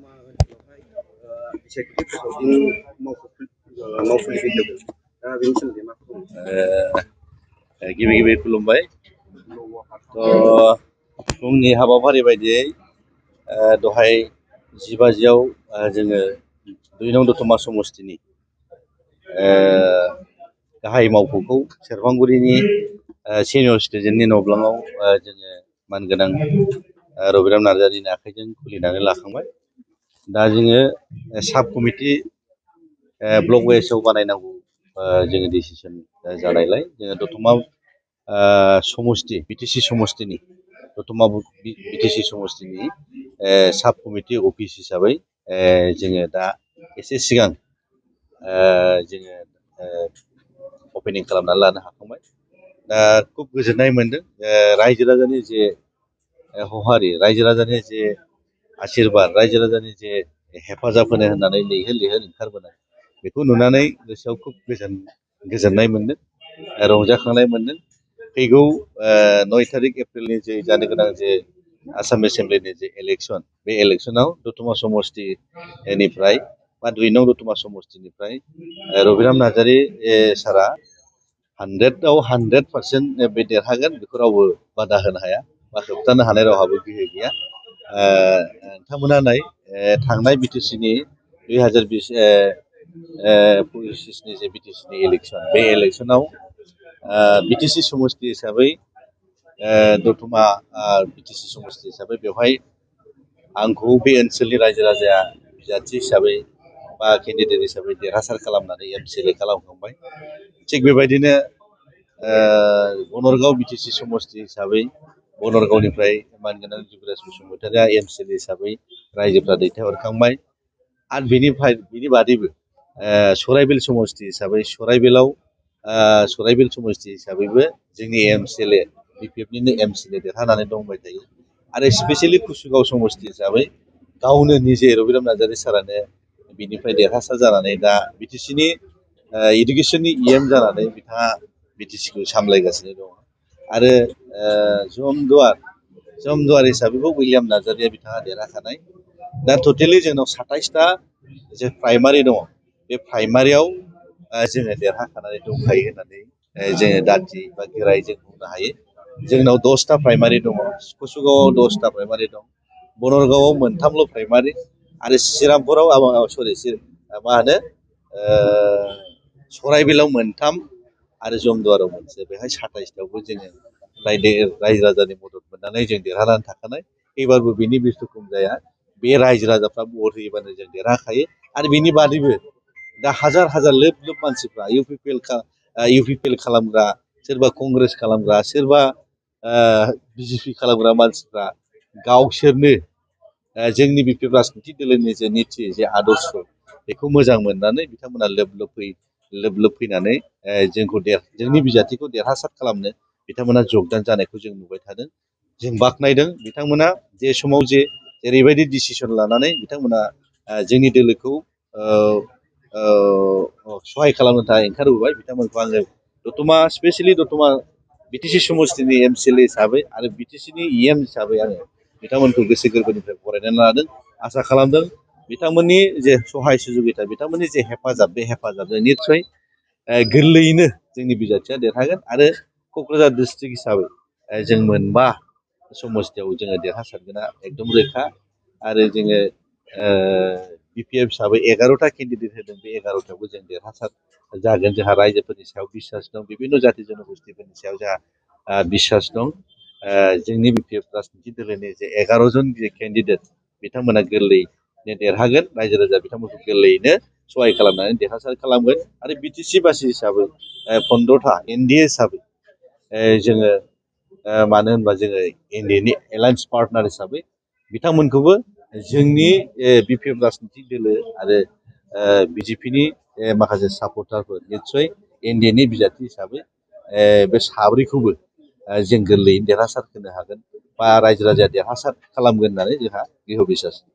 दतमा ओनसोलावहाय बिसायख'थि फोसावदिनि मावफुंनाय फैदों दा बेनि सोमोन्दै मा बुङो? गिबि गिबि खुलुमबाय। फुंनि हाबाफारि बायदियै दहाय 10 बाजियाव जोङो 2 नं दतमा समस्तिनि गाहाय मावख'खौ सेरफांगुरिनि सिनियर सिटिजेननि न'ब्लाङाव जोङो मानगोनां रबिराम नार्जारिनि आखाइजों खुलिनानै लाखांबाय। दा जोङो साब कमिटि ब्लक वाइसआव बानायनांगौ जोङो डिसिसन जानायलाय जोङो दतमा समस्ति बिटिसि समस्तिनि दतमा बिटिसि समस्तिनि साब कमिटि अफिस हिसाबै जोङो दा एसे सिगां जोङो अपेनिं खालामनानै लानो हाखांबाय। दा खुब गोजोननाय मोनदों रायजो राजानि जे हहारि, रायजो राजानि जे आशीर्बाद, रायजो राजानि जे हेफाजाब होनो होननानै लैहोर लैहोर ओंखारबोनाय, बेखौ नुनानै गोसोआव खुब गोजोननाय मोनदों, रंजाखांनाय मोनदों। फैगौ 9 तारिख एप्रिलनि जे जानो गोनां जे आसाम एसेम्ब्लिनि जे इलेक्सन, बे इलेक्सनाव दतमा समस्तिनिफ्राय बा 2 नं दतमा समस्तिनिफ्राय रबिराम नार्जारि सारा 100आव 100% बे देरहागोन, बेखौ रावबो बादा होनो हाया बा होबथानो हानाय रावहाबो गोहो गैया। नोंथांमोना नाय थांनाय बिटिसिनि 2025नि जे बिटिसिनि इलेक्सन, बे इलेक्सनाव बिटिसि समस्ति हिसाबै दतमा बिटिसि समस्ति हिसाबै बेवहाय आंखौ बे ओनसोलनि रायजो राजाया बिजाथि हिसाबै बा केन्डिडेट हिसाबै देरहासार खालामनानै MCLA खालामखांबाय। थिग बेबायदिनो बनरगाव बिटिसि समस्ति हिसाबै बनरगावनिफ्राय मानगोनां जुबराज बसुमतारिया MCLA हिसाबै रायजोफ्रा दैथायहरखांबाय। आरो बिनि बादैबो सराइबिल समस्ति हिसाबै सराइबिल समस्ति हिसाबैबो जोंनि MCLA BPFनिनो MCLA देरहानानै दंबाय थायो। आरो स्पेसियेलि कुसुगाव समस्ति हिसाबै गावनो निजे रबिराम नार्जारि सारानो बिनिफ्राय देरहासार जानानै दा बिटिसिनि इडुकेसननि EM जानानै बिथाङा बिटिसिखौ सामलायगासिनो दङ। आरो जमदुवार हिसाबैबो उइलियाम नार्जारिया बिथाङा देरहाखानाय। दा टटेलि जोंनाव 27टा जे प्राइमारि दङ, बे प्राइमारियाव जोङो देरहाखानानै दंखायो होननानै जोङो दान्थि बा गोरायै जों बुंनो हायो। जोंनाव 10टा प्राइमारि दङ, कुसुगावआव 10टा प्राइमारि दं, बनरगावआव 3ल' प्राइमारि, आरो श्रीरामपुराव सराइबिलाव 3 आरो जमदुवाराव 1, बेहाय 27टायावबो जोङो रायजो राजानि मदद मोननानै जों देरहानानै थाखानाय। एबारबो बिनि बुस्थु खम जाया, बे रायजो राजाफ्रा भट होयोबानो जों देरहाखायो। आरो बिनि बादैबो दा हाजार हाजार लोब लोब मानसिफ्रा UPPL खालामग्रा, सोरबा कंग्रेस खालामग्रा, सोरबा BJP खालामग्रा मानसिफ्रा गावसोरनो जोंनि BPF राजनितिक दोलोनि जे निति, जे आदर्श, बेखौ मोजां मोननानै बिथांमोना लोब लोब फैनानै जोंनि बिजाथिखौ देरहासार खालामनो बिथांमोना जगदान जानायखौ जों नुबाय थादों। जों बाख्नायदों बिथांमोना जे समाव जेरैबायदि डिसिसन लानानै बिथांमोना जोंनि दोलोखौ सहाय खालामनो थाखाय ओंखारबोबाय। बिथांमोनखौ आङो स्पेसियेलि दतमा बिटिसि समस्तिनि MCLA हिसाबै आरो बिटिसिनि EM हिसाबै आङो बिथांमोनखौ गोसो गोरबोनिफ्राय बरायनानै लादों। आसा खालामदों बिथांमोननि जे सहाय सुजुगिता, बिथांमोननि जे हेफाजाब, बे हेफाजाबजों निस्सय गोरलैयैनो जोंनि बिजाथिया देरहागोन। आरो क'क्राझार डिस्ट्रिक्ट हिसाबै जों 5 समस्तियाव जोङो देरहासारगोना एकदम रोखा। आरो जोङो BPF हिसाबै 11टा केन्डिडेट होदों, बे 11टायावबो जों देरहासार जागोन। जोंहा रायजोफोरनि सायाव बिसास दं, बिभिन्न जाथि जनगोष्ठीफोरनि सायाव जोंहा बिसास दं। जोंनि BPF राजनिति दोलोनि जे 11 जन जे केन्डिडेट, बिथांमोना गोरलैयैनो देरहागोन। रायजो राजा बिथांमोनखौ गोरलैयैनो सहाय खालामनानै देरहासार खालामगोन। आरो बिटिसि बासि हिसाबै 15टा NDA हिसाबै जोङो मानो होनबा जोङो NDAनि एलायन्स पार्टनार हिसाबै बिथांमोनखौबो जोंनि BPF राजनितिक दोलो आरो BJPनि माखासे सापर्टारफोर निस्सय NDAनि बिजाथि हिसाबै बे 7खौबो जों गोरलैयैनो देरहासार होनो हागोन बा रायजो राजाया देरहासार खालामगोन होननानै जोंहा दृढ़ बिसास दं।